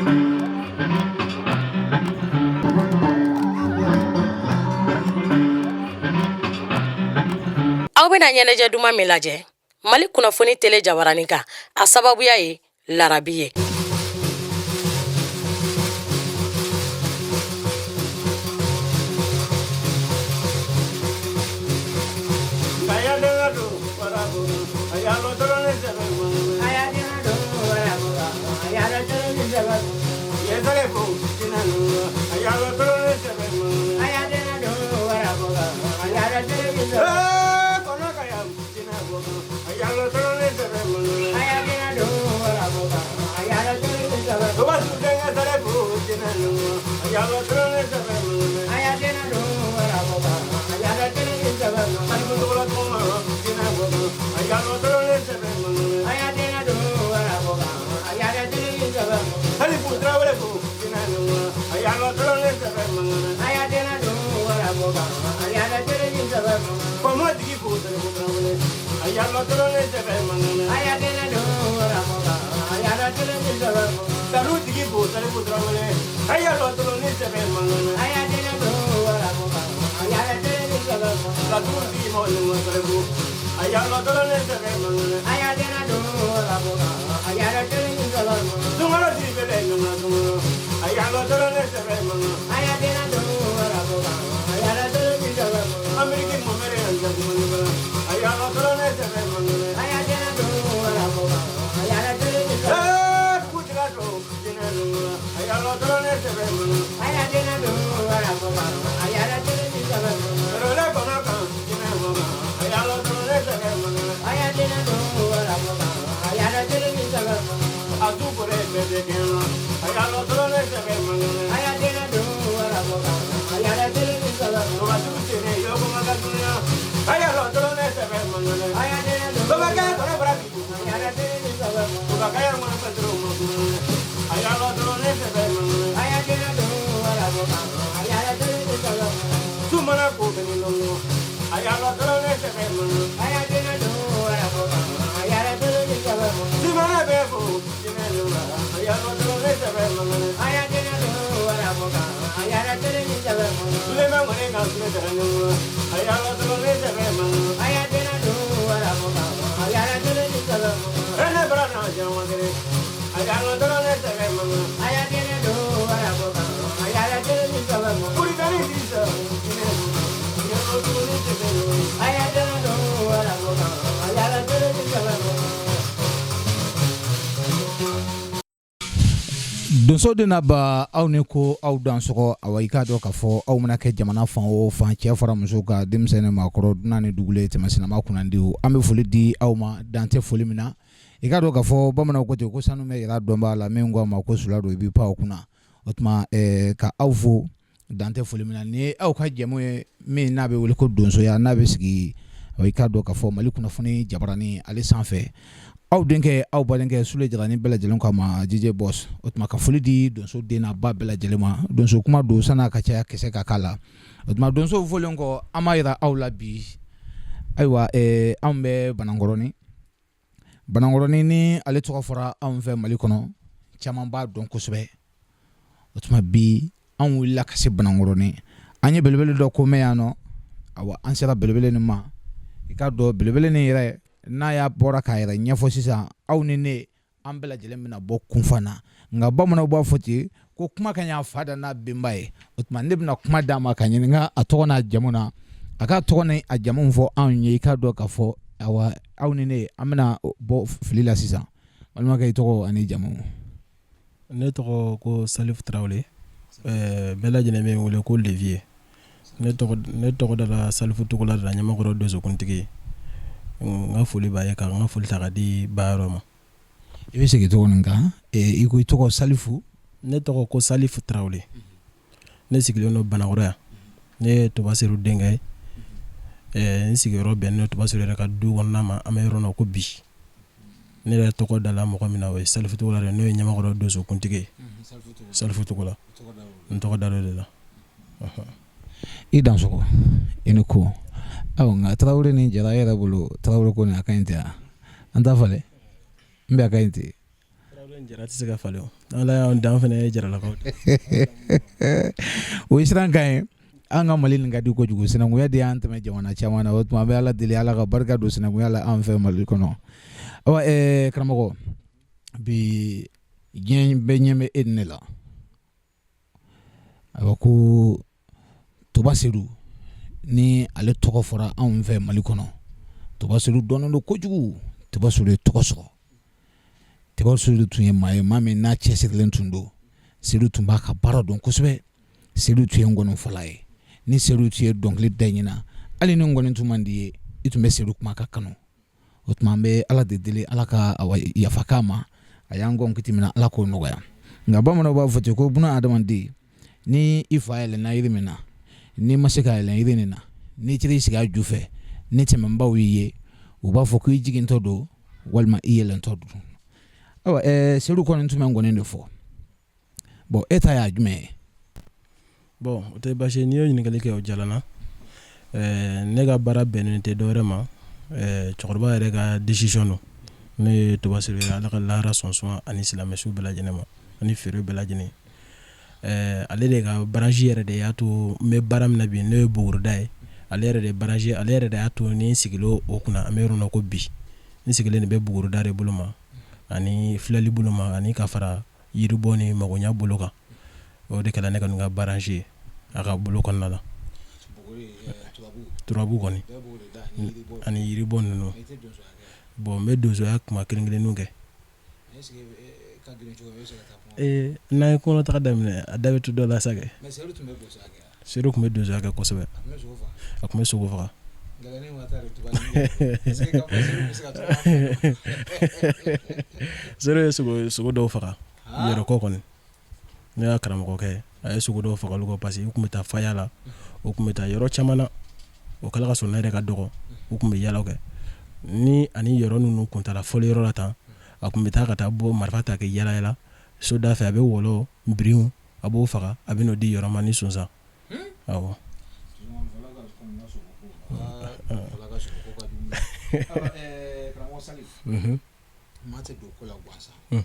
Aw bɛna ɲɛnajɛ duman min lajɛ Mali kunnafoni tele jabaranin kan, a sababuya ye larabi ye. Donso den n'a ba aw ni ko aw dansɔgɔ. Awa, i k'a dɔn k'a fɔ aw mana kɛ jamana fan o fan, cɛ fara muso kan, denmisɛnnin maakɔrɔ, dunan ni dugulen, tɛmɛsenama kunnandi, an bɛ foli di aw ma dan tɛ foli min na. I k'a dɔn k'a fɔ bamananw ko ten ko sanu bɛ yira dɔnbaa la, min ko a ma ko sula don i b'i pan o kunna. O tuma ka aw fo dan tɛ foli min na. Nin ye aw ka jɛmu ye min n'a bɛ wele ko donsoya, n'a bɛ sigi i k'a dɔn k'a fɔ Mali kunnafoni jabaranin ale sanfɛ. Aw denkɛ, aw balimakɛ Sule Jara ni bɛɛ lajɛlen k'a ma DJ Boss. O tuma ka foli di donso den n'a ba bɛɛ lajɛlen ma. Donso kuma don san'a ka caya kisɛ ka k'a la. O tuma donso fɔlen kɔ, an b'a jira aw la bi, ayiwa, anw bɛ Banankɔrɔnin. Banankɔrɔnin ni ale tɔgɔ fɔra anw fɛ Mali kɔnɔ, caman b'a dɔn kosɛbɛ. O tuma bi anw wulila ka se Banankɔrɔnin, an ye belebele dɔ ko mɛn yan nɔ. Awa, an sera belebele nin ma. I k'a dɔn belebele nin yɛrɛ n'a y'a bɔra k'a yɛrɛ ɲɛfɔ sisan, aw ni ne an bɛɛ lajɛlen bɛna bɔ kunfan na. Nka bamananw b'a fɔ ten ko kuma ka ɲi fa da n'a benba ye. O tuma ne bɛna kuma d'a ma ka ɲininka a tɔgɔ n'a jamu na. A ka tɔgɔ ni a jamu fɔ anw ye. I k'a dɔn k'a fɔ awa, aw ni ne an bɛna bɔ fili la sisan. Balimakɛ, i tɔgɔ ani jamu? Ne tɔgɔ ko Salifu Tarawele, bɛɛ lajɛlen bɛ n wele ko Le Vieux. Ne tɔgɔ dara Salifu Togola de la, Ɲamakɔrɔ donsokuntigi. N ka foli b'a ye, ka n ka foli ta ka di ba yɔrɔ ma. I bɛ segin tɔgɔ nin kan? I ko i tɔgɔ Salifu? Ne tɔgɔ ko Salifu Tarawele. Ne sigilen don Banakɔrɔ yan. Ne ye Tobaseru denkɛ ye. N sigiyɔrɔ bɛnnen don Tobaseru yɛrɛ ka du kɔnɔna ma. An bɛ yɔrɔ na ko bi, ne yɛrɛ tɔgɔ dala mɔgɔ min na, o ye Salifu Togola de, n'o ye Ɲamakɔrɔ donsokuntigi ye. Salifu Togola, n tɔgɔ da de la. I dansɔgɔ, i ni ko. Aw nka Tarawele ni Jara yɛrɛ bolo, Tarawele ko nin a ka ɲi ten, an t'a falen n bɛ a ka ɲi ten. Tarawele ni Jara tɛ se ka falen. Ala y'an dan fana ye Jaralakaw de. O ye siran kan ye. An ka Mali nin ka di kojugu, sinankunya de y'an tɛmɛ jamana caman na. O tuma an bɛ Ala deli, Ala ka barika don sinankunya la an fɛ Mali kɔnɔ. Awa karamɔgɔ, bi diɲɛ bɛɛ ɲɛ bɛ e ni ne la. Ayiwa, ko Toba Sedu, ni ale tɔgɔ fɔra anw fɛ Mali kɔnɔ, Toba Sedu dɔnnen don kojugu. Toba Sedu ye tɔgɔ sɔrɔ. Toba Sedu tun ye maa ye, maa min n'a cɛsirilen tun don. Sedu tun b'a ka baara dɔn kosɛbɛ. Sedu tun ye ngɔnifɔla ye. Ni Sedu tun ye dɔnkili da i ɲɛna, hali ni ngɔni tun man di ye, i tun bɛ Sedu kuma ka kanu. O tuma an bɛ Ala de deli, Ala ka yafa k'a ma. A y'an kɔn kiti min na, Ala k'o nɔgɔya. Nka bamananw b'a fɔ ten ko buna adamaden, ni i fa yɛlɛnna yiri min na, n'i ma se ka yɛlɛn yiri nin na, n'i taara i sigi a ju fɛ, ni tɛmɛnbaw y'i ye, u b'a fɔ ko i jigintɔ don walima i yɛlɛntɔ don. Ayiwa, Sedu kɔni tun bɛ ngɔni de fɔ. Bon, e ta y'a jumɛn ye? Bon, o tɛ baasi ye. N'i ye ɲininkali kɛ, o diyara n na. Ne ka baara bɛnnen tɛ dɔwɛrɛ ma, cɛkɔrɔba yɛrɛ ka décision don. Ne ye Toba Sedu ye, Ala ka lahara sɔn suma ani silamɛsu bɛɛ lajɛlen ma ani feere bɛɛ lajɛlen. Ale de ka branche yɛrɛ de y'a to n bɛ baara min na bi, n'o ye bugurida ye. Ale yɛrɛ de branche, ale yɛrɛ de y'a to ni n sigilen o kunna. An bɛ yɔrɔ min na ko bi, n sigilen de bɛ bugurida de bolo ma ani filɛli bolo ma ani ka fara yiribɔ ni magoɲa bolo kan. O de kɛra ne ka ka branche ye a ka bolo kɔnɔna la, turabu kɔni ani yiribɔ ninnu. Bon, n bɛ donsoya kuma kelen kelenninw kɛ. N'an ye kɔnɔtaga daminɛ, a da bɛ to dɔ la sa kɛ. Sedu tun bɛ donsoya kɛ kosɛbɛ, a tun bɛ sogo faga. Sedu ye sogo dɔw faga yɛrɛ kɔ kɔni. Ne y'a karamɔgɔkɛ, a ye sogo dɔw faga olu kɔ parce que u tun bɛ taa faya la, u tun bɛ taa yɔrɔ caman na. O kɛla ka sɔrɔ ne yɛrɛ ka dɔgɔ, u tun bɛ yaala kɛ ni ani yɔrɔ ninnu tun taara fɔli yɔrɔ la tan. A tun bɛ taa ka taa bɔ marifa ta kɛ yaala yaala so da fɛ. A bɛ wɔlɔ biriw, a b'o faga, a bɛ n'o di yɔrɔ ma ni sonsan. Awɔ. Maa tɛ don ko la gansan. An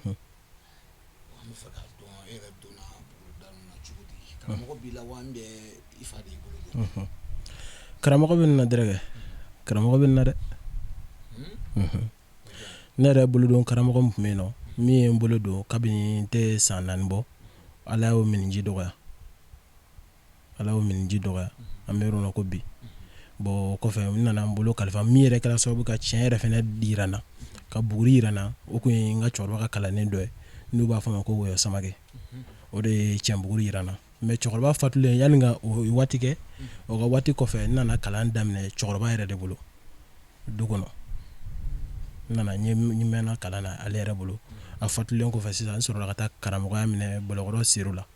bɛ fɛ k'a dɔn, e yɛrɛ donna bugurida ninnu na cogo di? Karamɔgɔ b'i la wa bɛ i fa de y'i bolo don? Karamɔgɔ bɛ na dɛ, karamɔgɔ bɛ na dɛ. Ne yɛrɛ bolo don karamɔgɔ min tun bɛ yen nɔ, min ye n bolo don kabini n tɛ san 4 bɔ, Ala y'o miniji dɔgɔya. Ala y'o miniji dɔgɔya, an bɛ yɔrɔ min na ko bi. Bon, o kɔfɛ n nana n bolo kalifa min yɛrɛ kɛra sababu ka tiɲɛ yɛrɛ fana jira n na, ka buguri jira n na, o tun ye n ka cɛkɔrɔba ka kalanden dɔ ye n'u b'a fɔ a ma ko Wɔyɔ Samakɛ. O de ye tiɲɛ buguri jira n na. Mais cɛkɔrɔba fatulen, yanni ka o waati kɛ, o ka waati kɔfɛ, n nana kalan daminɛ cɛkɔrɔba yɛrɛ de bolo du kɔnɔ. N nana n mɛnna kalan na ale yɛrɛ bolo. A fatulen kɔfɛ sisan, n sɔrɔla ka taa karamɔgɔya minɛ Bolokɔrɔ Seru la.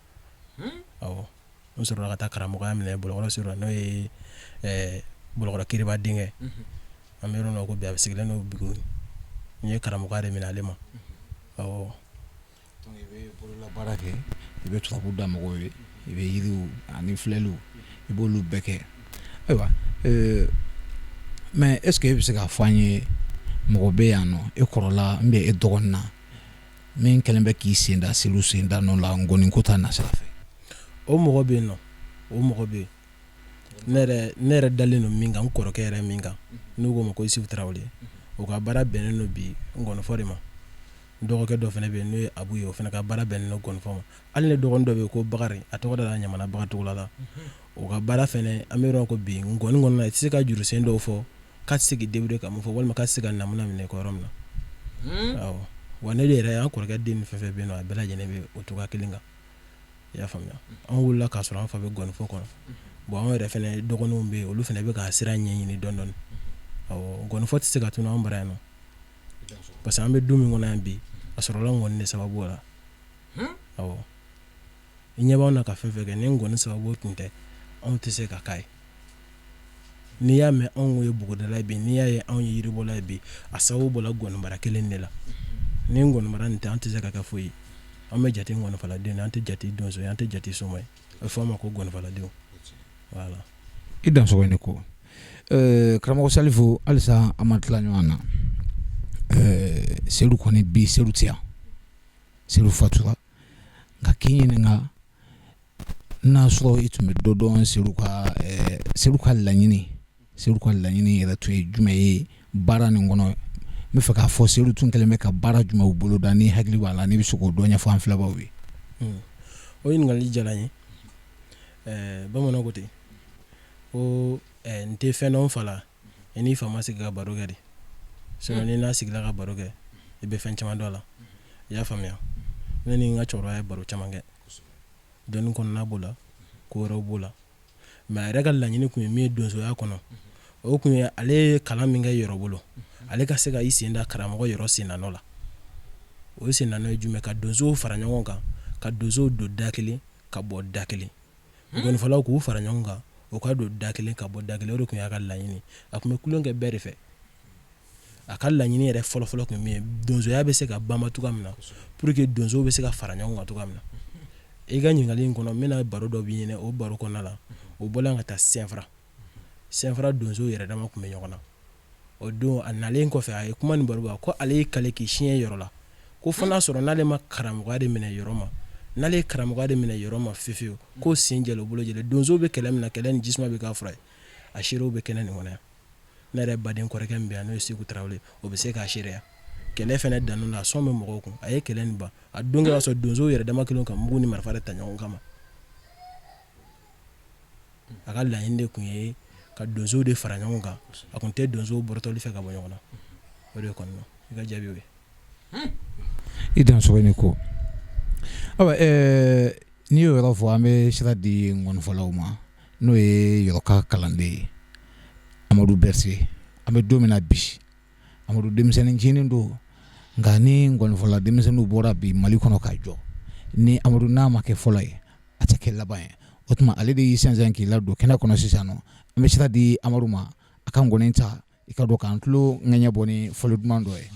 Awɔ, n sɔrɔla ka taa karamɔgɔya minɛ Bolokɔrɔ Seru la, n'o ye Bolokɔrɔ Kiriba denkɛ. An bɛ yɔrɔ min na ko bi, a sigilen don Buguni. N ye karamɔgɔya de minɛ ale ma. Awɔ. Donc i bɛ bololabaara kɛ, i bɛ turabu da mɔgɔw ye, i bɛ yiriw ani filɛliw, i b'olu bɛɛ kɛ. Ayiwa, mais est ce que e bɛ se k'a fɔ an ye, mɔgɔ bɛ yan nɔ e kɔrɔla ou bien e dɔgɔnin na, min kɛlen bɛ k'i sen da Sedu sen da nɔ la ngɔni ko ta nasira fɛ? O mɔgɔ bɛ yen nɔ, o mɔgɔ bɛ yen. Ne yɛrɛ dalen don min kan, n kɔrɔkɛ yɛrɛ min kan, n'u k'o ma ko Isufu Tarawele, o ka baara bɛnnen don bi ngɔnifɔ de ma. N dɔgɔkɛ dɔ fana bɛ yen n'o ye Abu ye, o fana ka baara bɛnnen don ngɔnifɔ ma. Hali ne dɔgɔnin dɔ bɛ yen ko Bakari, a tɔgɔ dara Ɲamana Bakari la, o ka baara fana, an bɛ yɔrɔ ko bi, ngɔni kɔnɔna na, i tɛ se ka jurusen dɔw fɔ k'a tɛ se k'i débrouiller ka mun fɔ, walima k'a tɛ se ka namuna minɛ kɔ yɔrɔ min na. Awɔ, wa ne de yɛrɛ, an kɔrɔkɛ den fɛn fɛn bɛ yen nɔ, a bɛɛ lajɛlen bɛ o cogoya kelen kan. I y'a faamuya? An wolola k'a sɔrɔ an fa bɛ ngɔnifɔ kɔnɔ. Bon, anw yɛrɛ fana dɔgɔninw bɛ yen, olu fana bɛ ka sira ɲɛɲini dɔɔnin dɔɔnin. Awɔ, ngɔnifɔ tɛ se ka tunun an bara yan nɔ, parce que an bɛ du min kɔnɔ yan bi, a sɔrɔla ngɔni de sababu la. Awɔ, i ɲɛ b'anw na ka fɛn fɛn kɛ, ni ngɔni sababu tun tɛ, anw tɛ se ka k'a ye. N'i y'a mɛn anw ye buguridala ye bi, n'i y'a ye anw ye yiribɔla ye bi, a sababu bɔla ngɔnibara kelen de la. Ni ngɔnibara nin tɛ, an tɛ se ka kɛ foyi ye. An bɛ jate ngɔnifɔladen, an tɛ jate donso ye, an tɛ jate soma ye. A bɛ fɔ an ma ko ngɔnifɔladenw, voilà. I dansɔgɔ ne ko karamɔgɔ Salifu, halisa an ma tila ɲɔgɔn na. Sedu kɔni bi, Sedu tɛ yan, Sedu fatura. N'a sɔrɔ i tun bɛ dɔ dɔn Sedu ka Sedu ka laɲini, Sedu ka laɲini yɛrɛ tun ye jumɛn ye baara nin kɔnɔ? N bɛ fɛ k'a fɔ Sedu tun kɛlen bɛ ka baara jumɛnw boloda, ni hakili b'a la, n'i bɛ se k'o dɔ ɲɛfɔ an filɛbaaw ye. O ɲininkali diyara n ye. Bamananw ko ten ko n tɛ fɛn dɔn fa la, i n'i fa ma sigi ka baro kɛ de, sinon n'i n'a sigila ka baro kɛ, i bɛ fɛn caman dɔn a la. I y'a faamuya? Ne ni n ka cɛkɔrɔba ye baro caman kɛ, dɔnni kɔnɔna b'o la, ko wɛrɛw b'o la, mais a yɛrɛ ka laɲini tun ye min ye donsoya kɔnɔ, o tun ye ale ye kalan min kɛ Yɔrɔ bolo, ale ka se ka i sen da karamɔgɔ Yɔrɔ sennanɔ la. O sennanɔ ye jumɛn? Ka donsow fara ɲɔgɔn kan, ka donsow don da kelen ka bɔ da kelen, nkɔnifɔlaw k'u fara ɲɔgɔn kan, u ka don da kelen ka bɔ da kelen. O de tun y'a ka laɲini. A tun bɛ tulon kɛ bɛɛ de fɛ. A ka laɲini yɛrɛ fɔlɔfɔlɔ tun ye min ye, donsoya bɛ se ka banba cogoya min na, pour que donsow bɛ se ka fara ɲɔgɔn kan cogoya min na. I ka ɲininkali in kɔnɔ, n bɛna baro dɔ b'i ɲɛna. O baro kɔnɔna la, o bɔla ka taa Sɛnfara. Sɛnfara donsow yɛrɛ dama tun bɛ ɲɔgɔn na. O don, a nalen kɔfɛ, a ye kuma ni baro ko ale y'i kale k'i siɲɛ Yɔrɔ la, ko fo n'a sɔrɔ n'ale ma karamɔgɔya de minɛ Yɔrɔ ma, n'ale ye karamɔgɔya de minɛ Yɔrɔ ma fiyewu, ko sen jɛlen bolo jɛlen. Donsow bɛ kɛlɛ min na, kɛlɛ ni jisuma bɛ k'a fura ye. A seerew bɛ kɛnɛ nin kɔnɔ yan. Ne yɛrɛ baden kɔrɔkɛ min bɛ yan, n'o ye Seku Tarawele, o bɛ se k'a seereya. Kɛlɛ fana dan la, a sɔn bɛ mɔgɔw kun. A ye kɛlɛ nin ban a don kɛra sɔrɔ donsow yɛrɛ dama kelen ka mugu ni marifa de ta ɲɔgɔn kama. A ka laɲini de tun ye ka donsow de fara ɲɔgɔn kan. A tun tɛ donsow bɔrɔtɔli fɛ ka bɔ ɲɔgɔn na. O de kɔnɔ i ka jaabi ye. I dansɔgɔ ni ko. Ayiwa, n'i y'o yɔrɔ fɔ, an bɛ sira di nkɔnifɔlaw ma, n'o ye Yɔrɔ ka kalanden ye, Amadu Berete. An bɛ don min na bi, Amadu denmisɛnnin ncinin don, nka ni nkɔnifɔla denmisɛnninw bɔra bi Mali kɔnɔ ka jɔ, ni Amadu n'a ma kɛ fɔlɔ ye, a tɛ kɛ laban ye. O tuma ale de y'i sɛnsɛn k'i ladon kɛnɛ kɔnɔ sisan nɔ. An bɛ sira di Amadu ma, a ka nkɔni ta, i ka dɔn k'an tulo ŋɛɲɛ bɔ ni fɔli duman dɔ ye.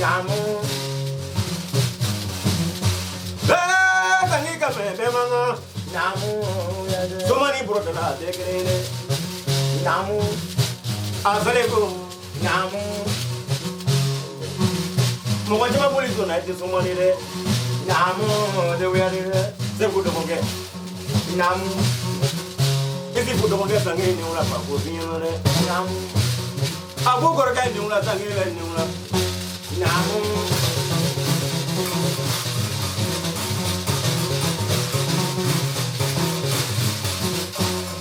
Naamu. Bɛɛ sangi ka mɛ bɛɛ man kan. Naamu. Soma ni bɔrɔdala tɛ kelen ye dɛ. Naamu. A fɛlen ko. Naamu. Mɔgɔ caman boli donna i tɛ soma ni dɛ. Naamu. Dɛ. Segu dɔgɔkɛ. Naamu. Isufu dɔgɔkɛ sange ni wula fa ko fiɲɛ dɛ. Naamu. A ko kɔrɔkɛ ni wula sange bɛ ni wula. Naamu.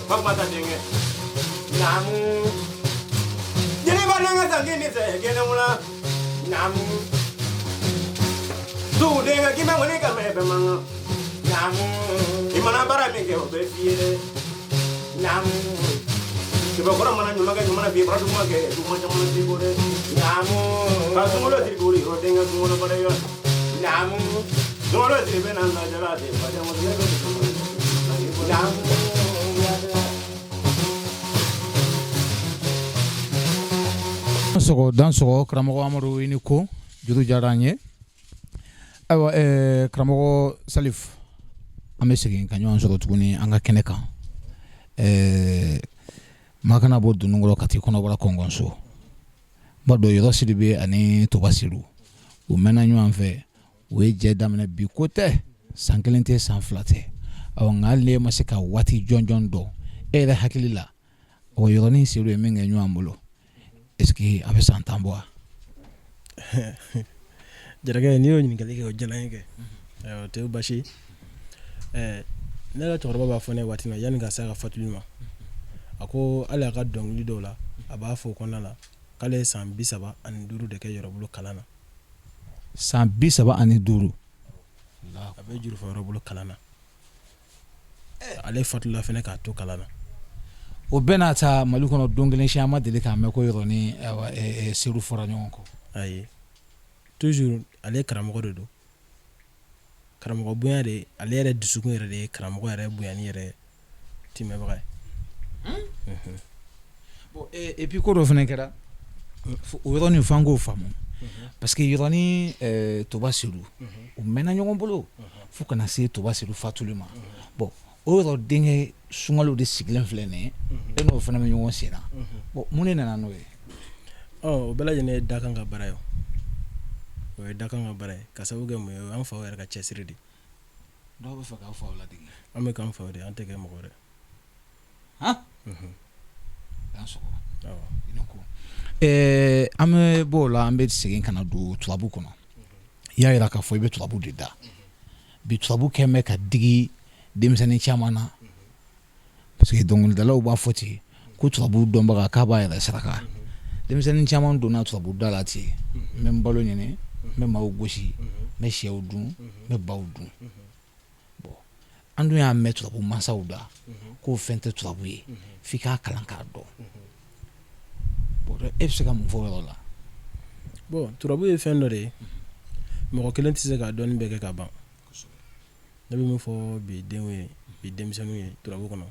Fatumata denkɛ. Naamu. Jeliba denkɛ sange ni sɛ kɛnɛ wula. Naamu. Dugu denkɛ k'i bɛ ŋɔni ka mɛn bɛɛ man kan. Naamu. I mana baara min kɛ o bɛ f'i ye dɛ. Naamu. Kibakɔrɔ mana ɲuman kɛ ɲuman na bi bara duman kɛ duman caman t'i bɔ dɛ. Naamu. Ka sunkalo siri k'o yɔrɔ denkɛ sunkalo bara yɔ. Naamu. Sunkalo siri bɛ na lajala de baden ko ne bɛ Naamu. Sɔgɔ dan sɔgɔ karamɔgɔ Amadu i ni ko juru diyara an ye. Ayiwa karamɔgɔ Salif, an bɛ segin ka ɲɔgɔn sɔrɔ tuguni an ka kɛnɛ kan. Maa kana bɔ dununkɔrɔ ka t'i kɔnɔbara kɔngɔnso. N b'a dɔn Yɔrɔ Sidibe ani Toba Sedu u mɛnna ɲɔgɔn fɛ, u ye jɛ daminɛ bi ko tɛ, san kelen tɛ, san fila tɛ. Nka hali n'e ma se ka waati jɔnjɔn dɔn e yɛrɛ hakili la, o Yɔrɔ ni Sedu ye min kɛ ɲɔgɔn bolo, est-ce que a bɛ san 10 bɔ wa? Jarakɛ, n'i y'o ɲininkali kɛ, o diyara n ye kɛ. O tɛ baasi ye. Ne ka cɛkɔrɔba b'a fɔ ne waati min na, yanni ka se a ka fatuli ma, a ko hali a ka dɔnkili dɔw la, a b'a fɔ o kɔnɔna la k'ale ye san 35 de kɛ Yɔrɔ bolo kalan na. San 35? A bɛ juru fɔ Yɔrɔ bolo kalan na. Ale fatula fana k'a to kalan na. O bɛɛ n'a ta, Mali kɔnɔ don kelen si an ma deli k'a mɛn ko Yɔrɔ ni Sedu fɔra ɲɔgɔn kɔ. Ayi, toujours ale karamɔgɔ de don. Karamɔgɔ bonya de, ale yɛrɛ dusukun yɛrɛ de ye karamɔgɔ yɛrɛ bonyani yɛrɛ timɛbaga ye. Bon, et puis ko dɔ fana kɛra o yɔrɔnin, f'an k'o faamu, parce que Yɔrɔ ni Toba Sedu u mɛnna ɲɔgɔn bolo fo kana se Toba Sedu fatuli ma. Bon, o yɔrɔ denkɛ Sunkalo de sigilen filɛ nin ye, e n'o fana bɛ ɲɔgɔn sen na. Bon, mun de nana n'o ye? O bɛɛ lajɛlen ye dakan ka baara ye. O ye dakan ka baara ye ka sababu kɛ mun ye? O y'an faw yɛrɛ ka cɛsiri de. Dɔw bɛ fɛ k'aw faw ladege. An bɛ k'an faw de, an tɛ kɛ mɔgɔ wɛrɛ. Han, an bɛ bɔ o la, an bɛ segin ka na don turabu kɔnɔ. I y'a jira k'a fɔ i bɛ turabu de da. Bi turabu kɛn bɛ ka digi denmisɛnnin caman na, parce que dɔnkilidalaw b'a fɔ ten ko turabu dɔnbaga k'a b'a yɛrɛ saraka. Denmisɛnnin caman donna turabu da la ten: n bɛ n balo ɲini, n bɛ maaw gosi, n bɛ sɛw dun, n bɛ baw dun. Bon, an dun y'a mɛn turabu mansaw da k'o fɛn tɛ turabu ye, f'i k'a kalan k'a dɔn. Bon, e bɛ se ka mun fɔ o yɔrɔ la? Bon, turabu ye fɛn dɔ de ye, mɔgɔ kelen tɛ se k'a dɔnni bɛɛ kɛ ka ban. Ne bɛ min fɔ bi denw ye, bi denmisɛnninw ye turabu kɔnɔ,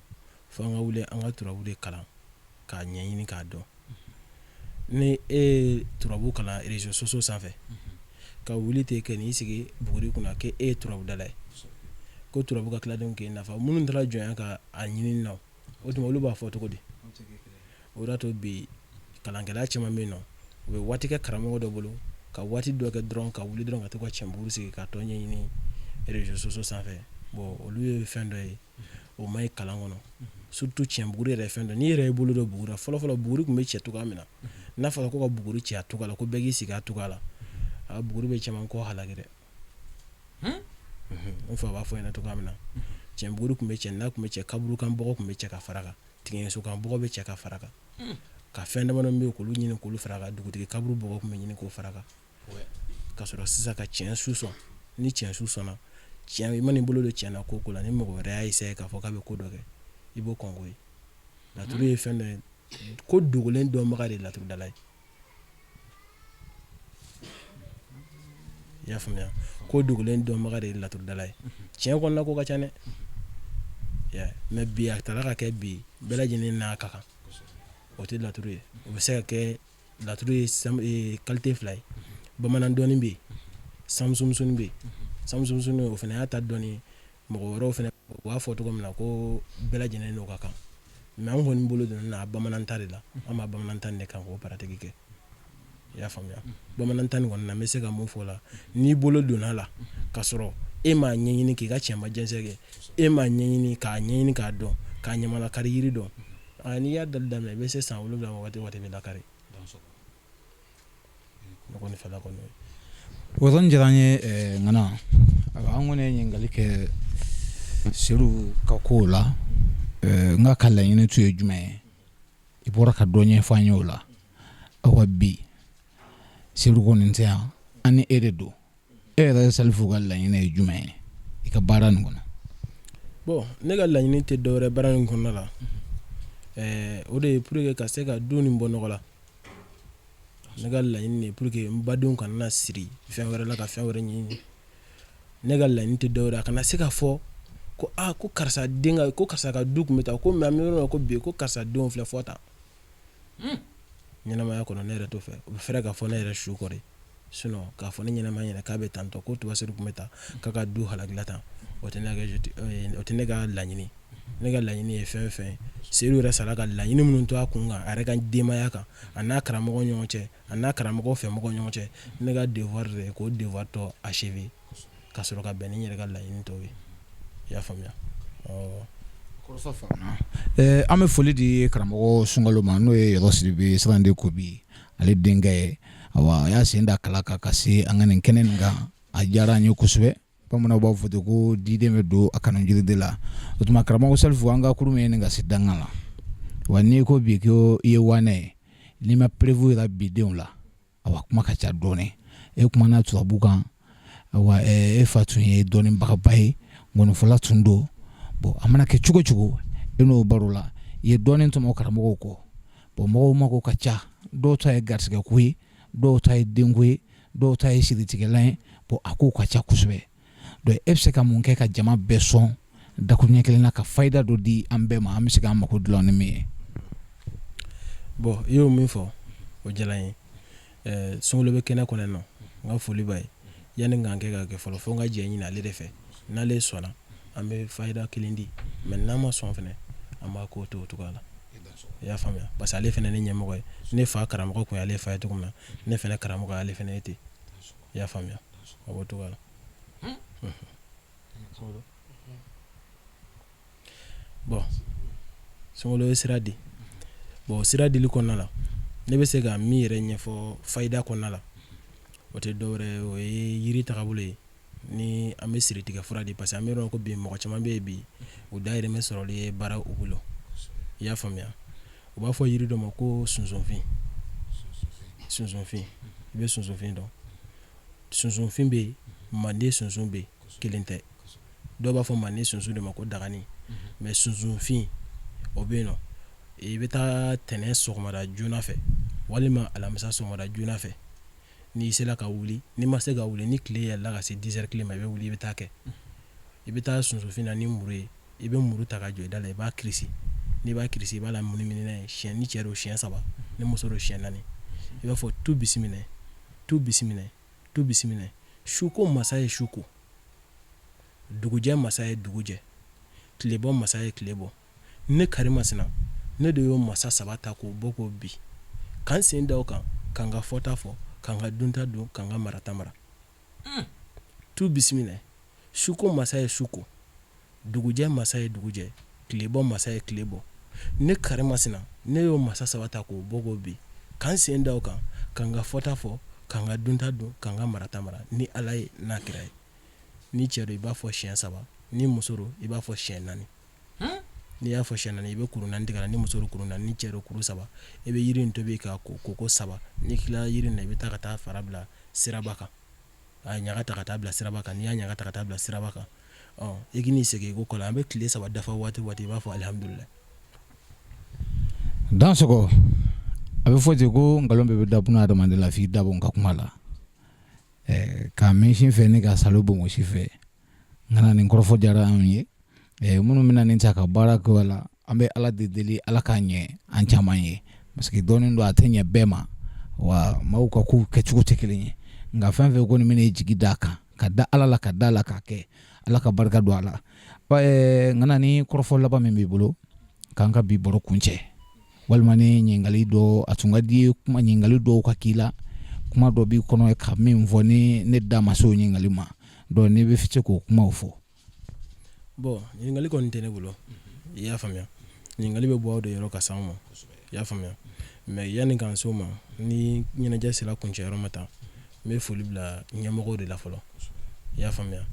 fo an ka wuli an ka turabu de kalan k'a ɲɛɲini k'a dɔn. Ni e ye turabu kalan réseaux sociaux sanfɛ, ka wuli ten ka n'i sigi buguri kunna k'e ye turabudala ye, ko turabu ka tiladenw k'e nafa, minnu taara jɔnya ka a ɲini na, o tuma olu b'a fɔ cogo di? O de y'a to bi kalankɛla caman bɛ yen nɔ, u bɛ waati kɛ karamɔgɔ dɔ bolo, ka waati dɔ kɛ dɔrɔn, ka wuli dɔrɔn ka to ka cɛnbuguri sigi ka tɔ ɲɛɲini réseaux sociaux sanfɛ. Bon, olu ye fɛn dɔ ye, o ma ye kalan kɔnɔ. Surtout cɛnbuguri yɛrɛ ye fɛn dɔ, n'i yɛrɛ y'i bolo don buguri la, fɔlɔfɔlɔ buguri tun bɛ cɛ cogoya min na, n'a fɔra ko ka buguri cɛ a cogoya la, ko bɛɛ k'i sigi a cogoya la, a buguri bɛ caman kɔ halaki dɛ. N fa b'a fɔ ɲɛna cogoya min na, cɛnbuguri tun bɛ cɛ, n'a tun bɛ cɛ, kaburu kan bɔgɔ tun bɛ cɛ ka fara kan, tigɛso kan bɔgɔ bɛ cɛ ka fara kan, ka fɛn damadɔ bɛ yen k'olu ɲini k'olu fara kan, dugutigi kaburu bɔgɔ tun bɛ ɲini k'o fara kan, ka sɔrɔ sisan ka cɛn su sɔn. Ni cɛn su sɔnna, cɛn i man'i bolo don cɛn na ko ko la, ni mɔgɔ wɛrɛ y'a essayer k'a fɔ k'a bɛ ko dɔ kɛ, i b'o kɔnko ye. Laturu ye fɛn dɔ ye, ko dogolen dɔnbaga de ye laturudala ye. I y'a faamuya? Ko dogolen dɔnbaga de ye laturudala ye. Tiɲɛ kɔnɔna ko ka ca dɛ, mais bi a taara ka kɛ bi bɛɛ lajɛlen n'a ka kan, o tɛ laturu ye. O bɛ se ka kɛ laturu ye qualité fila ye. Bamanan dɔnni bɛ yen, samusumusonin bɛ yen. Samusumusonin o fana y'a ta dɔnni ye. Mɔgɔ wɛrɛw fana u b'a fɔ cogo min na ko bɛɛ lajɛlen n'o ka kan, mais an kɔni bolo donna n'a bamanan ta de la. An b'a bamanan ta de kan k'o pratique kɛ. I y'a faamuya? Bamanan ta nin kɔni na, n bɛ se ka mun fɔ o la? N'i bolo donna a la ka sɔrɔ e m'a ɲɛɲini k'i ka cɛnba jɛnsɛn kɛ, e m'a ɲɛɲini k'a ɲɛɲini k'a dɔn, k'a ɲamalakari yiri dɔn, n'i y'a dali daminɛ, i bɛ se san 7 ma, waati waati bɛ lakari. Ne kɔni fɛla kɔni ye. O yɔrɔnin diyara n ye. Ŋana, an kɔni ye ɲininkali kɛ Sedu ka kow la. N ka laɲini tun ye jumɛn ye? I bɔra ka dɔ ɲɛfɔ an ye o la. Awa, bi Sedu kɔni tɛ yan, an ni e de don. E yɛrɛ Salifu ka laɲini ye jumɛn ye i ka baara nin kɔnɔ? Bon, ne ka laɲini tɛ dɔwɛrɛ baara nin kɔnɔna la, o de ye pour que ka se ka du nin bɔ nɔgɔ la. Ne ka laɲini de pour que n badenw kana na siri fɛn wɛrɛ la ka fɛn wɛrɛ ɲini. Ne ka laɲini tɛ dɔwɛrɛ, a kana se ka fɔ ko aa, ko karisa den ka, ko karisa ka du tun bɛ taa ko, mais an bɛ yɔrɔ min na ko bi, ko karisa denw filɛ fɔ tan ɲɛnamaya kɔnɔ. Ne yɛrɛ t'o fɛ. O bɛ fɛrɛ ka fɔ ne yɛrɛ su kɔrɔ, sinon k'a fɔ ne ɲɛnama ɲɛna k'a bɛ tan tɔ, ko Tubasiru tun bɛ taa k'a ka du halakila tan, o tɛ o tɛ ne ka laɲini. Ne ka laɲini ye fɛn fɛn, Sedu yɛrɛ sara ka laɲini minnu to a kun kan, a yɛrɛ ka denbaya kan, a n'a karamɔgɔ ɲɔgɔn cɛ, a n'a karamɔgɔ fɛ mɔgɔ ɲɔgɔn cɛ, ne ka devoir de ye k'o devoir tɔ achever ka sɔrɔ ka bɛn ni n yɛrɛ ka laɲini tɔw ye. I y'a faamuya? An bɛ foli di karamɔgɔ Sunkalo ma, n'o ye Yɔrɔ Sidibe Siranden Kobi ale denkɛ ye. Awa, a y'a sen da kala kan ka se an ka nin kɛnɛ nin kan. A diyara an ye kosɛbɛ. Bamananw b'a fɔ ten ko diden bɛ don a kanu jiri de la. O tuma, karamɔgɔ Salifu, an ka kurun ye nin ka se danga la wa. N'i ko bi ko i ye wanɛ ye, n'i ma preuve yira bidenw la, awa, kuma ka ca dɔɔnin. E kumana turabu kan. Awa, e fa tun ye dɔnnibagaba ye, ngɔnifɔla tun don. Bon, a mana kɛ cogo cogo, e n'o baro la, i ye dɔɔnin tɔmɔ karamɔgɔw kɔ. Bon, mɔgɔw mako ka ca. Dɔw ta ye garisɛgɛko ye, dɔw ta ye denko ye, dɔw ta ye siritigɛlan ye. Bon, a kow ka ca kosɛbɛ. Donc e bɛ se ka mun kɛ ka jama bɛɛ sɔn dakuruɲɛ kelen na, ka fayida dɔ di an bɛɛ ma, an bɛ se k'an mako dilan ni min ye? Bon, i y'o min fɔ, o diyara n ye. Sunkalo bɛ kɛnɛ kɔnɔ nɔ, n ka foli b'a ye. Yanni k'an kɛ ka kɛ fɔlɔ, fo n ka jɛ ɲini ale de fɛ. N'ale sɔnna, an bɛ fayida kelen di, mais n'a ma sɔn fana, an b'a ko to o cogoya la. I y'a faamuya? Parce que ale fana ne ɲɛmɔgɔ ye. Ne fa karamɔgɔ tun ye ale fa ye cogo min na, ne fana karamɔgɔ ye ale fana ye ten. I y'a faamuya? A b'o cogoya la. Bon, Sunkalo ye sira di. Bon, sira dili kɔnɔna la, ne bɛ se ka min yɛrɛ ɲɛfɔ fayida kɔnɔna la, o tɛ dɔwɛrɛ ye, o ye yiri tagabolo ye. Ni an bɛ siritigɛ fura di, parce que an bɛ yɔrɔ ko bi, mɔgɔ caman bɛ yen bi, u dahirimɛ sɔrɔli ye baara u bolo. I y'a faamuya? U b'a fɔ yiri dɔ ma ko sunsunfin. Sunsunfin, i bɛ sunsunfin dɔn? Sunsunfin bɛ yen, manden sunsun bɛ yen, kelen tɛ. Dɔw b'a fɔ manden sunsun de ma ko dagani, mais sunsunfin o bɛ yen nɔ. I bɛ taa tɛnɛn sɔgɔmada joona fɛ walima alamisa sɔgɔmada joona fɛ, n'i sera ka wuli. N'i ma se ka wuli, ni tile yɛlɛla ka se 10 heures kelen ma, i bɛ wuli, i bɛ taa kɛ. I bɛ taa sunsunfin na ni muru ye. I bɛ muru ta ka jɔ i da la, i b'a kirisi. N'i b'a kirisi, i b'a lamunumunu n'a ye siɲɛ, ni cɛ don siɲɛ saba, ni muso don siɲɛ naani. I b'a fɔ: tu bisimila, tu bisimila, tu bisimila. Suko masa ye su ko, dugujɛ masa ye dugu jɛ, tilebɔ masa ye tile bɔ. Ne karimasina, ne de y'o masa saba ta k'o bɔ k'o bi, ka n sen da o kan, ka n ka fɔta fɔ, ka n ka dunta dun, ka n ka marata mara. Tu bisimila, suko masa ye su ko, dugujɛ masa ye dugu jɛ, tilebɔ masa ye tile bɔ. Ne karimasina, ne y'o masa saba ta k'o bɔ k'o bi, ka n sen da o kan, ka n ka fɔta fɔ, ka n ka dunta dun, ka n ka marata mara, ni Ala ye n'a kira ye. Ni cɛ don, i b'a fɔ siɲɛ saba, ni muso don, i b'a fɔ siɲɛ naani. N'i y'a fɔ siɲɛ naani, i bɛ kuru naani tigɛ a la. Ni muso don, kuru naani, ni cɛ don, kuru saba. I bɛ yiri in tobi k'a ko koko saba. N'i tilala yiri in na, i bɛ taa ka taa fara bila siraba kan, a ɲaga ta ka taa bila siraba kan. N'i y'a ɲaga ta ka taa bila siraba kan, i k'i segin i ko kɔ la, an bɛ tile 3 dafa waati waati, i b'a fɔ alihamudulila. Dansɔgɔ. A bɛ fɔ ten ko nkalon bɛɛ bɛ da buna adamaden la f'i dabɔ ka kuma la k'a mɛn sin fɛ ni ka salo bonbonsi fɛ. Nka nin kɔrɔfɔ diyara anw ye. Minnu bɛna nin ta ka baara kɛ la, an bɛ Ala de deli, Ala k'a ɲɛ an caman ye, parce que dɔɔnin don, a tɛ ɲɛ bɛɛ ma wa. Maaw ka kow kɛcogo tɛ kelen ye. Nka fɛn fɛn kɔni bɛna i jigi d'a kan, ka da Ala la, ka da la k'a kɛ, Ala ka barika don a la. Ŋana, ni kɔrɔfɔ laban min b'i bolo k'an ka bi baro kuncɛ, walima ni ɲininkali dɔ a tun ka di ye, kuma ɲininkali dɔw ka k'i la, kuma dɔ b'i kɔnɔ ka min fɔ ni ne da ma se o ɲininkali ma, donc n'i bɛ se k'o kumaw fɔ. Bon, ɲininkali kɔni tɛ ne bolo, i y'a faamuya. Ɲininkali bɛ bɔ aw de yɔrɔ ka s'anw ma, i y'a faamuya. Mais yanni k'an s'o ma, ni ɲɛnajɛ sera kuncɛyɔrɔ ma tan, n bɛ foli bila ɲɛmɔgɔw de la fɔlɔ, i y'a faamuya.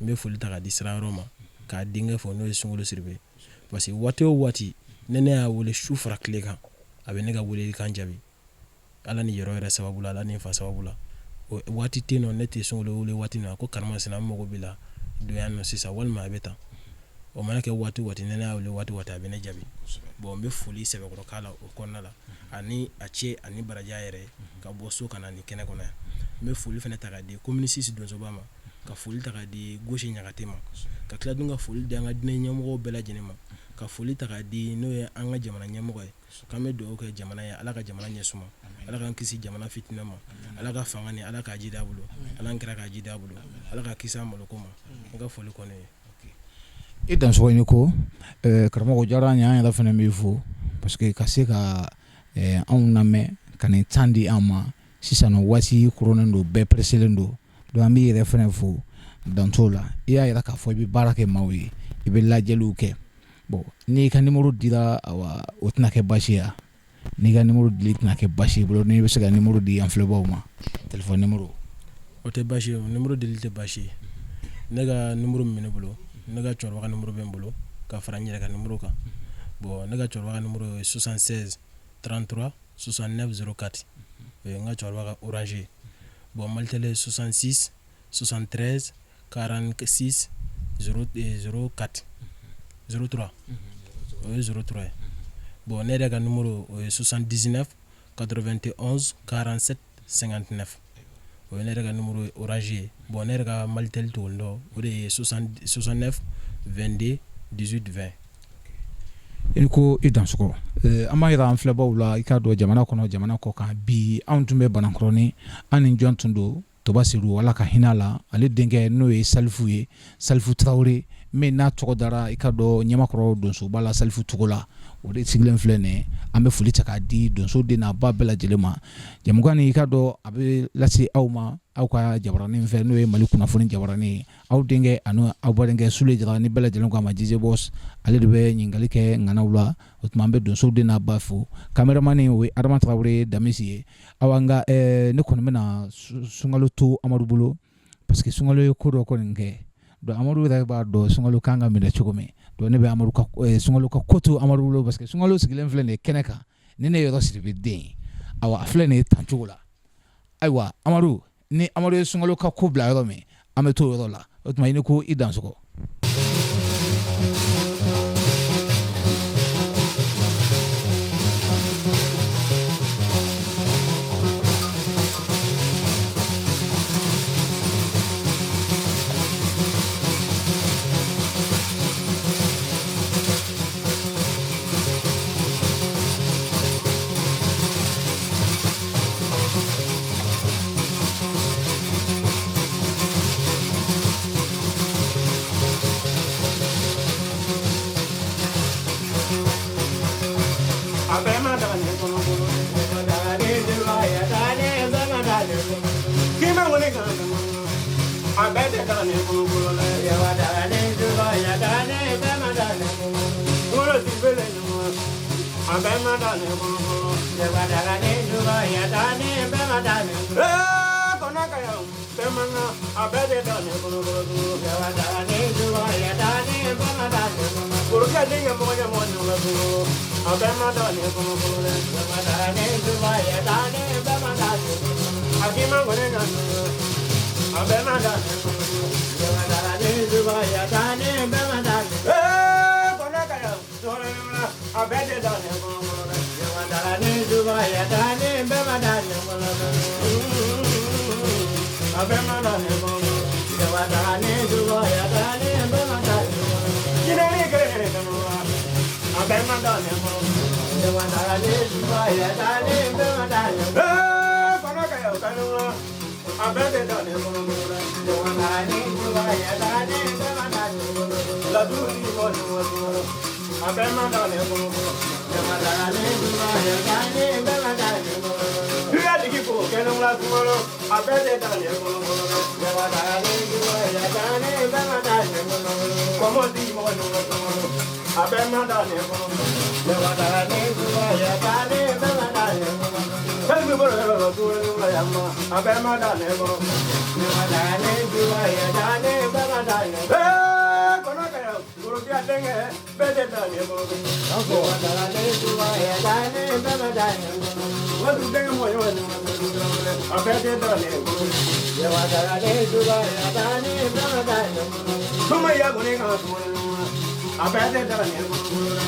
N bɛ foli ta k'a di sira yɔrɔ ma, k'a denkɛ fɔ, n'o ye Sunkalo Sidibe, parce que waati o waati ne y'a wele su fara tile kan, a bɛ ne ka welelikan jaabi. Ala ni yɔrɔ yɛrɛ sababu la, Ala ni fa sababu la, o waati tɛ nɔ ne tɛ Sunkalo wele waati min na ko karimasina, n mago b'i la, don yan nɔ sisan, walima a bɛ tan. O mana kɛ waati waati, ne y'a wele waati waati, a bɛ ne jaabi. Bon, n bɛ foli sɛbɛkɔrɔ k'a la o kɔnɔna la, ani a cɛ ani baraji yɛrɛ ka bɔ so ka na ni kɛnɛ kɔnɔ yan. N bɛ foli fana ta k'a di commune 6 donsoba ma, ka foli ta k'a di Gosi Ɲagate ma, ka tila dun ka foli di an ka diinɛ ɲɛmɔgɔw bɛɛ lajɛlen ma, ka foli ta k'a di n'o ye an ka jamana ɲɛmɔgɔ ye, k'an bɛ dugawu kɛ jamana ye, Ala ka jamana ɲɛ suma, Ala k'an kisi jamana fitinɛ ma, Ala ka fanga ni Ala k'a jidi a bolo, Ala kɛra k'a jidi a bolo, Ala ka kisi an maloko ma. N ka foli kɔni ye. I dansɔgɔ i ni ko karamɔgɔ, diyara an ye. An yɛrɛ fana b'i fo parce que ka se ka anw lamɛn ka nin temps di an ma sisan, waati koronnen don, bɛɛ pressélen don. Donc an b'i yɛrɛ fana fo, dan t'o la. I y'a yira k'a fɔ i bɛ baara kɛ maaw ye, i bɛ lajɛliw kɛ. Bon, n'i ka numéro dira, awa, o tɛna kɛ baasi ye. N'i ka numéro dili tɛna kɛ baasi ye bolo, n'i bɛ se ka numéro di an filɛbaaw ma, téléphone numéro. O tɛ baasi ye, numéro dili tɛ baasi ye. Ne ka numéro min bɛ ne bolo, ne ka cɛkɔrɔba ka numéro bɛ n bolo ka fara n yɛrɛ ka numéro kan. Bon, ne ka cɛkɔrɔba ka numéro ye 76 33 69 04, o ye n ka cɛkɔrɔba ka Orange ye. Bon, Malitel ye 66 73 46 04 03, o ye 03 ye. Bon, ne yɛrɛ ka numéro, o ye 79 91 47 59, o ye ne yɛrɛ ka numéro ye, Orange ye. Bon, ne yɛrɛ ka Malitel tuguni dɔ, o de ye 69 22 18 20. I ko i dansɔgɔ. An b'a yira an filɛbaw la, i k'a dɔn jamana kɔnɔ, jamana kɔ kan, bi anw tun bɛ Banankɔrɔni. An ni jɔn tun don? Toba Sedu, Ala ka hinɛ a la, ale denkɛ n'o ye Salifu ye, Salifu Tarawele, min n'a tɔgɔ dara i ka dɔn Ɲamakɔrɔ donsoba la, Salifu Togola, o de sigilen filɛ nin ye. An bɛ foli ta k'a di donso den n'a ba bɛɛ lajɛlen ma. Jɛmukan nin, i ka dɔn a bɛ lase aw ma aw ka jabaranin fɛ, n'o ye Mali kunnafoni jabaranin ye. Aw denkɛ ani aw badenkɛ Sule Jara, ni bɛɛ lajɛlen k'a ma DJ Boss, ale de bɛ ɲininkali kɛ ŋanaw la. O tuma an bɛ donso den n'a ba fo. Caméraman, o ye Adama Tarawele Damisi ye. Awa, nka ne kɔni bɛna sunkalo to Amadu bolo, parce que sunkalo ye ko dɔ kɔni kɛ. Donc Amadu yɛrɛ b'a dɔn sunkalo kan ka minɛ cogo min. Donc ne bɛ Amadu ka sunkalo ka ko to Amadu bolo, parce que sunkalo sigilen filɛ nin ye kɛnɛ kan ni ne yɔrɔ Sidibe den ye. Awa, a filɛ nin ye tan cogo la. Ayiwa Amadu, ni Amadu ye sunkalo ka ko bila yɔrɔ min, an bɛ t'o yɔrɔ la. O tuma i ni ko, i dansɔgɔ. A bɛɛ tɛ taa ne kɔnɔ dɛ. Laturu tigi mɔgɔ ɲuman sunkalo. A bɛɛ ma taa ne kɔnɔ. Duya tigi ko kɛnɛwula sunkalo. A bɛɛ tɛ taa ne kɔnɔ dɛ. Kɔmɔ tigi mɔgɔ ɲuman sunkalo. A bɛɛ ma taa ne kɔnɔ. Fɛn min bolo yɔrɔ la sunkalo la yan ma. A bɛɛ ma taa ne kɔnɔ. Ee kɔnɔ ka yan worokiya denkɛ bɛɛ tɛ taa ne kɔnɔ. Waati denkɛ mɔgɔ ɲuman a bɛɛ tɛ taa ne kɔnɔ. Suma ya kɔni ka sunkalo a bɛɛ tɛ taa ne kɔnɔ.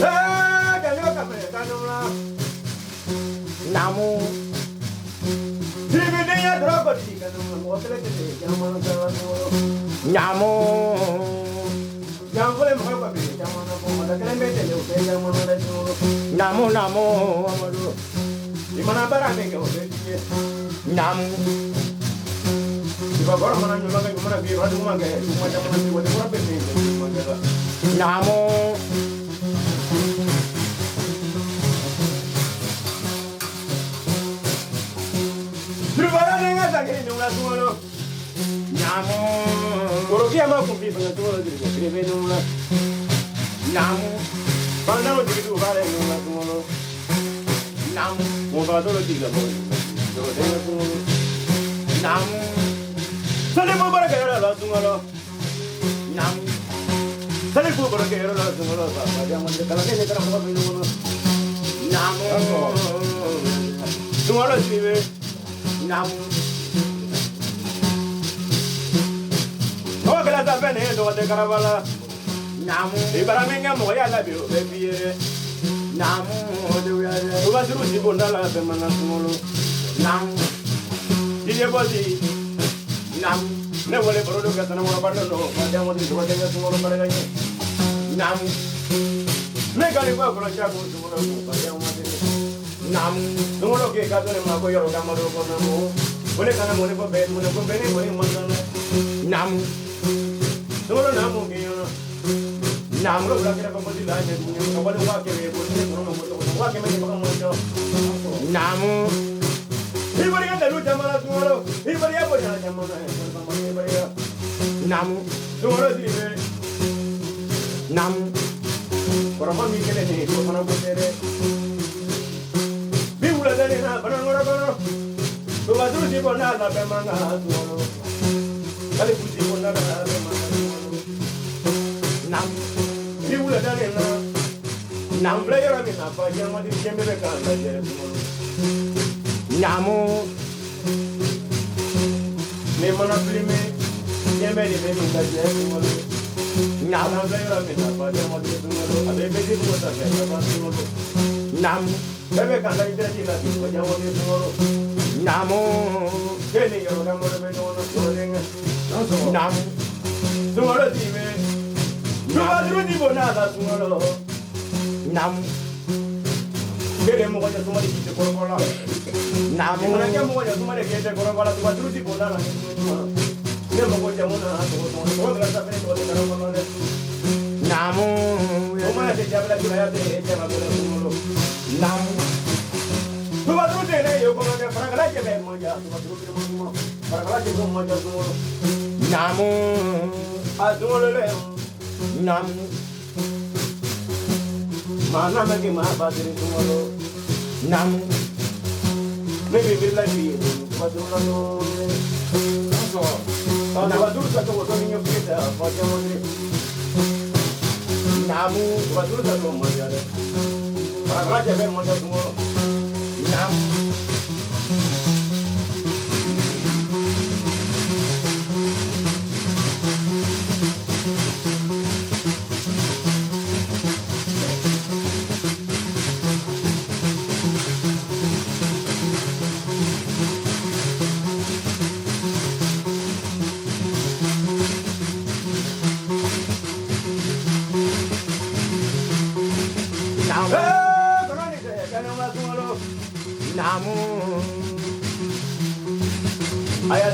Ee jalo ka fɛ kanu la. Naamu. Bibi den dɔrɔn ko tigi kanu la mɔgɔ kelen tɛ se caman na sunkalo. Naamu. Janfɔlɔ mɔgɔ ka bi caman na fɔ mɔgɔ kelen bɛ tɛmɛ o bɛɛ caman na sunkalo. Naamu naamu Amadu. I mana baara min kɛ o bɛ k'i ye. Naamu. Ibakɔrɔ mana ɲuman kɛ ɲuman na f'i ye, juguman kɛ juguman caman na f'i ye, waati kura bɛ min kɛ ɲuman kɛ la. Naamu. Turubara denkɛ san kelen ɲɔgɔn na sunkalo. Naamu. Worokiya ma kun b'i fana sunkalo jiri kɛ bɛ ɲɔgɔn na. Naamu. Fantanw jigi t'u b'a la ɲɔgɔn na sunkalo. Naamu. Mɔgɔfatɔw jigi ka bɔ ɲɔgɔn denkɛ sunkalo. Naamu. Salifu baara kɛ yɔrɔ la sunkalo. Naamu. Salifu baara kɛ yɔrɔ la sunkalo. Fa kalanden ni karamɔgɔ bɛ ɲɔgɔn na. Naamu. Sunkalo Sidibe. Naamu. Tɔgɔ kɛla sa fɛn nin ye tɔgɔ tɛ karaba la. Naamu. I bara min kɛ mɔgɔ y'a la bi o bɛ f'i ye dɛ. Naamu. Tubasiru si bonda la bɛɛ mana sunkalo. Naamu. Didier Bɔsi. Naamu. Ne wale baro dɔ kɛ sanukɔrɔba dɔ dɔ fa den tɔgɔ tɛ kɛ sunkalo barika ɲɛ. Naamu. Ne ka nin ba kɔlɔsi a ko sunkalo ko fa den Naamu. Sunkalo k'e ka dɔn ne ma ko yɔrɔ ka malo kɔnɔ mo. Ko ne kana mɔni fɔ bɛɛ tuguni ko bɛɛ ne kɔni man kan dɛ. Naamu. Sunkalo n'a mun k'i ɲɛna. Naamu. Sunkalo bila kɛrɛfɛ mɔti la ɲɛ tuguni ka wali 500 ye ko ne kɔnɔ ma ko tɔgɔ 500 ni bagan man ca. Naamu. I barika dalu caman na sunkalo. I barika bonya caman na i barika. Naamu. Sunkalo Sidibe. Naamu. Kɔrɔfɔ min kɛlen nin ye o fana ko tɛ dɛ. Bi wulada nin na banankɔrɔ kɔnɔ. Tubasiru si bɔ n'a la bɛɛ man kan sunkalo. Salifu si bɔ n'a la bɛɛ man kan sunkalo. Naamu. Bi wulada nin na. Naamu. N filɛ yɔrɔ min na fa jɛman di jɛn bɛɛ bɛ k'an lajɛ sunkalo. Naamu. Ni mana filime jɛn bɛɛ de bɛ nin lajɛ sunkalo. Naamu. An filɛ yɔrɔ min na fa jɛman di sunkalo. A bɛ Facebook sanfɛ ka ban sunkalo. Naamu. Bɛɛ bɛ k'an lajɛ direct la bi fa jɛman di sunkalo. Naamu. K'e ni yɔrɔ ka malo bɛ ɲɔgɔn na sunkalo denkɛ. Naamu. Sunkalo Sidibe. Tubasiru ti bɔ n'a la sunkalo. Naamu. K'e mɔgɔ ɲɛ suma de k'i tɛ kɔrɔbɔ la. Naamu. I mana kɛ mɔgɔ ɲɛ suma de k'e tɛ kɔrɔbɔ la. Tubasiru ti bɔ n'a la ni ɲuman. Ne mago jamu na tɔgɔ tɔgɔ tɔgɔ kɛra safinɛ tɔgɔ tɛ karaba la dɛ. Naamu. O mana tɛ jabila jula tɛ jaba bɛɛ la sunkalo. Naamu. Tubasiru tɛ ne ye kɔnɔ kɛ farakala cɛ bɛ man ja. Tubasiru tɛ man suma. Farakala cɛ bɛ man ja sunkalo. Naamu. A sunkalo lɛ. Naamu. Maa n'a ma kɛ maa ba siri sunkalo. Naamu. Ne bɛ miiri la bi ye tubasiru la dɔɔnin. Tubasiru ta tɔgɔ dɔɔnin ɲɛ f'i ye ta fa caman de. Naamu. Tubasiru ta tɔgɔ man ja dɛ. Farakala cɛ bɛ man ja sunkalo. Naamu.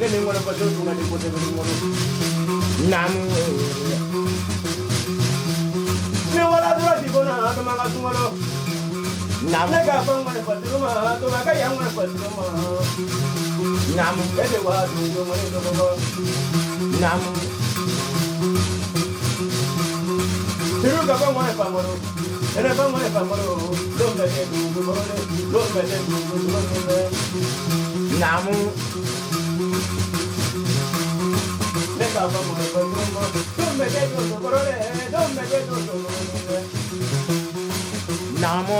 Ne ni ŋɔni fɔ dun ka di kosɛbɛ sunkalo. Naamu. Ni wala dɔrɔn ti ko na a bɛ man ka sunkalo. Naamu. Ne k'a fɔ ŋɔni fɔ turu ma to ka yan ŋɔni fɔ turu ma. Naamu. E de wa dun ko ŋɔni dɔgɔ. Naamu. Turu ka fɔ ŋɔni famoro. Ene fɔ ŋɔni famoro. Lon bɛ ne dun ko moro lon bɛ ne dun ko moro. Naamu. Ne k'a fɔ ŋɔni fɔ turu ma. Lon bɛ ne dun ko moro lon bɛ ne dun ko moro. Naamu.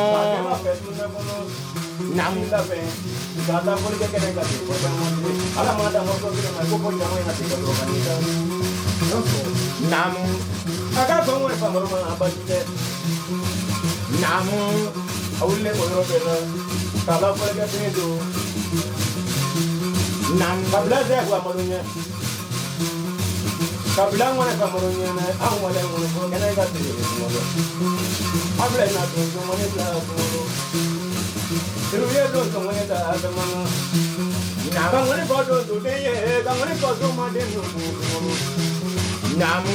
Naamu. Naamu. Naamu. Naamu. Kabila ŋɔni famoro ɲɛnɛ an wale ŋɔni fɔ kɛnɛ ka teli sunkalo. An filɛ na don ŋɔni bila sunkalo. Turu ye don ŋɔni ta a bɛ man kan. Ka ŋɔni fɔ don soden ye ka ŋɔni fɔ somaden don sunkalo. Naamu.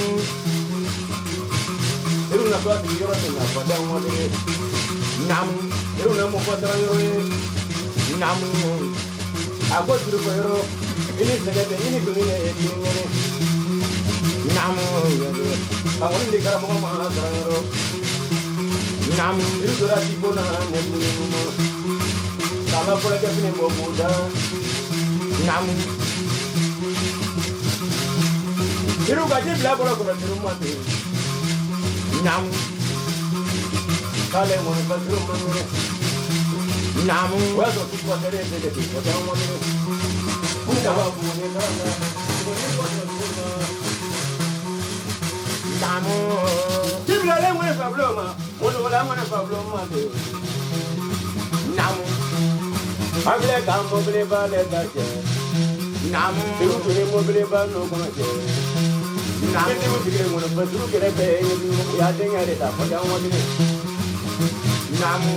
Turu na to a sigi yɔrɔ min na fɔ da ŋɔni ye. Naamu. Turu na mun fɔ siran yɔrɔ ye. Naamu. A ko turu fɔ yɔrɔ i ni sɛgɛ tɛ i ni doni ye kelen kelen. Naamu. Ka ŋɔni di karamɔgɔ ma siran yɔrɔ. Naamu. Turu donna ci ko na ɲɛ ɲuman. K'a la fɔlɔkɛ fini bɔ k'o da. Naamu. Turu ka ji bila bɔlɔ kɔnɔ turu ma ten. Naamu. K'ale ŋɔni fɔ turu ma minɛ. Naamu. O y'a sɔrɔ tutu ka tɛgɛ tɛ ten o tɛ ŋɔni ye. N ka b'a Buguni kan na Buguni kɔfɛ dugu ma. Naamu. Ji bilalen ŋɔni fa bulon ma mɔnɔgɔla ŋɔni fa bulon ma ten. Naamu. An filɛ ka mɔbiliba de ta cɛ. Naamu. Turu tun ye mɔbiliba n'o kɔnɔ cɛ. Naamu. Fitiw sigilen ŋɔni fɔ turu kɛrɛfɛ u y'a denkɛ de ta fɔ jan ŋɔni. Naamu.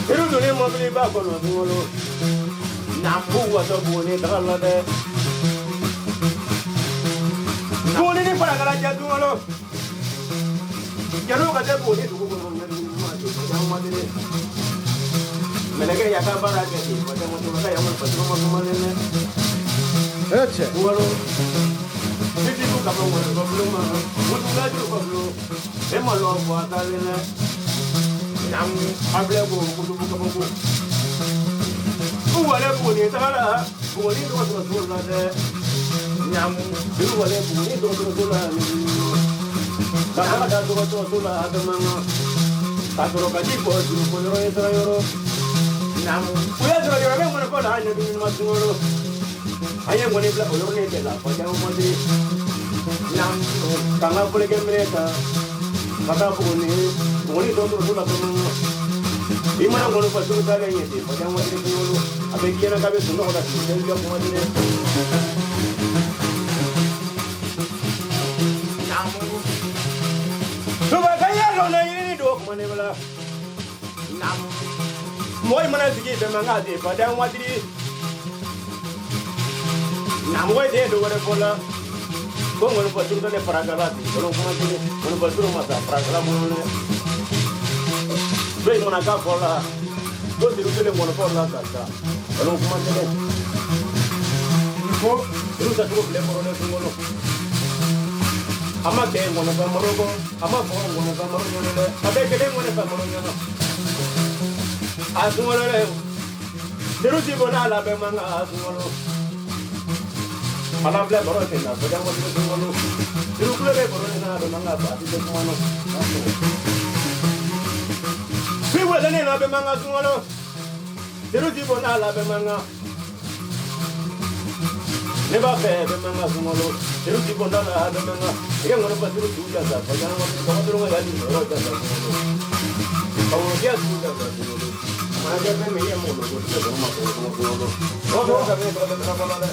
Turu tun ye mɔbiliba kɔnɔ sunkalo. Naamu. K'u wasɔ Buguni taga la dɛ. Buguni ni farakala cɛ sunkalo. Yan'u ka se Buguni dugu kɔnɔ ɲɛ dugu ɲuman ten fɔ jan ŋɔni. Mɛlɛkɛ y'a ka baara kɛ ten fɔ jan ŋɔni ka yan ŋɔni fɔ turu ma kumalen dɛ. Cɛ. Sunkalo. Fitiw ka bɔ ŋɔni fɔ bulon ma. Mutula juru fɔ bulon. E ma lɔ fɔ a taalen dɛ. Naamu. An filɛ k'o kutubu kabako. U wale Buguni taga la Buguni dɔgɔtɔrɔso la dɛ. Naamu. Turu wale Buguni dɔgɔtɔrɔso la ka taga da dɔgɔtɔrɔso la a bɛ man kan. Ka sɔrɔ ka ji bɔ juru fɔ yɔrɔ ye siran yɔrɔ. Naamu. U y'a sɔrɔ yɔrɔ bɛ ŋɔni fɔ la an ɲɛ dumuni ma sunkalo. An ye ŋɔni bila o yɔrɔnin de la fɔ jan ŋɔni. Naamu. K'an ka fɔlikɛ minɛ ta ka taa Buguni Buguni dɔgɔtɔrɔso la bɛ man kan. I mana ŋɔni fɔ turu taalen ɲɛ ten fɔ jan ŋɔni sunkalo. A bɛ k'i ɲɛna k'a bɛ sunɔgɔ la k'i tɛ jɔ kuma tɛ. Naamu. Tuba ka y'a lɔn na yiri don kuma ne bala. Naamu. Mɔgɔ i mana sigi bɛn man kan ten fɔ jan waati. Naamu. Mɔgɔ tɛ dɔ wɛrɛ fɔ la. Ko ŋɔni fɔ turu tɛ farakala ten ŋɔni kuma tɛ ŋɔni fɔ turu ma sa farakala kɔnɔ dɛ. Dɔ in mana k'a fɔ la ko turu kelen ŋɔni fɔ la ka taa ŋɔni kuma tɛ dɛ. Ko turu tacogo filɛ kɔrɔ dɛ sunkalo. A ma kɛ ŋɔni fɛ maro kɔ a ma fɔ ŋɔni fɛ maro ɲɛna dɛ a bɛɛ kelen ŋɔni fɛ maro ɲɛna. A sunkalo dɛ turu ti bɔ n'a la bɛɛ man kan a sunkalo. Ala filɛ baro ten na fɔ jan ŋɔni sunkalo. Turu kulo bɛ baro nin na a bɛ man kan a ti se kuma na. Bi wele na bɛ man kan sunkalo. Turu ti bɔ n'a la bɛɛ man kan. Ne b'a fɛ bɛ man kan sunkalo. Turu ti bɔ n'a la bɛ man kan. I ka ŋɔni fɔ turu tu jansa fɔ jan ŋɔni dɔgɔtɔrɔ ka yali yɔrɔ jansa sunkalo. Ka worodiya tu jansa sunkalo. A mana kɛ fɛn min ye mɔgɔ ko tɛ sɔn ma sunkalo. Dɔgɔtɔrɔ ka fɛn tɔgɔ tɛ fɔ la dɛ.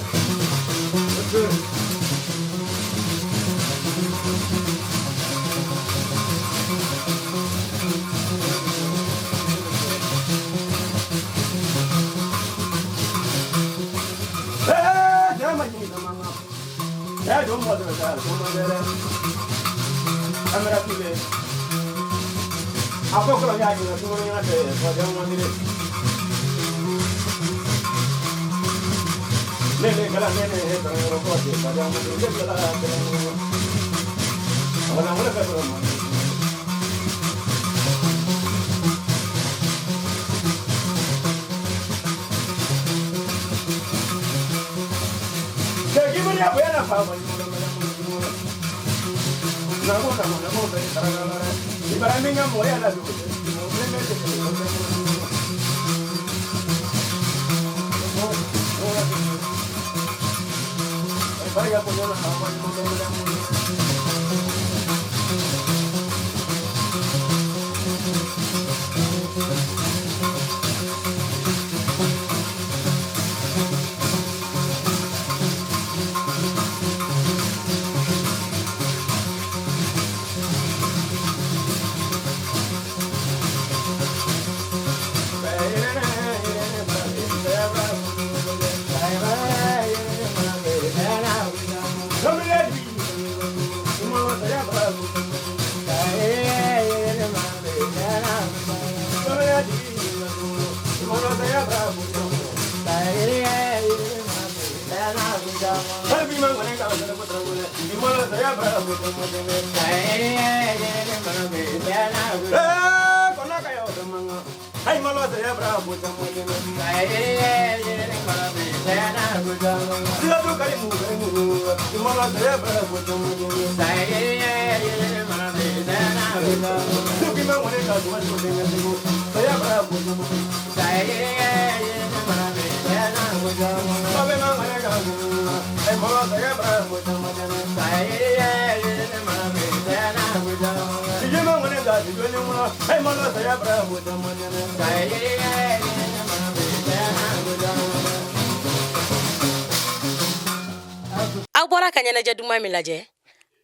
Aw bɔra ka ɲɛnajɛ duman min lajɛ,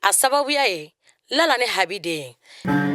a sababuya ye Lala ni Habi den ye.